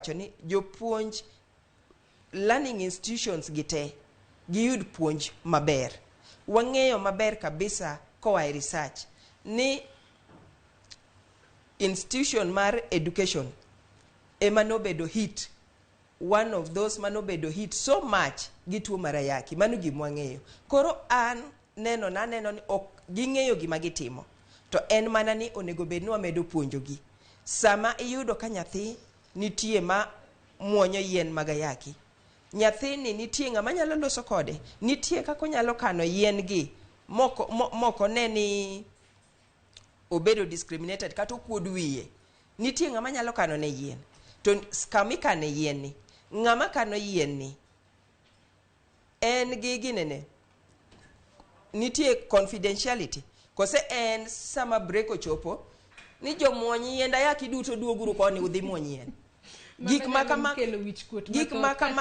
Wacho ni jopuonj learning institutions gi te giyud puonj maber. Wang'eyo maber kabisa koa e research ni institution mar education ema nobedo hit, one of those manobedo hit so much gi tuo mar ayaki. Mano gima wang'eyo. Koro an neno naneno ni ok ging'eyo gima gitimo, to en mana ni onego bed ni wamedo puonjogi. Sama iyudo ka nyathi nitie ma muonyo yien mag ayaki, nyathini nitie ng'ama nyalo loso kode, nitie kaka onyalo kano yien gi moko moko ne ni obedo discriminated kata okuod wiye. Nitie ng'ama nyalo kano ne yien, to kama ikane yien ni, ng'ama kano yien ni en gi ginene, nitie confidentiality kose en sama break ochopo ni jomuony yiend ayaki duto duoguru koni udhi muony yien. Gik ma kama kelo wich kuot. Gik ma kama.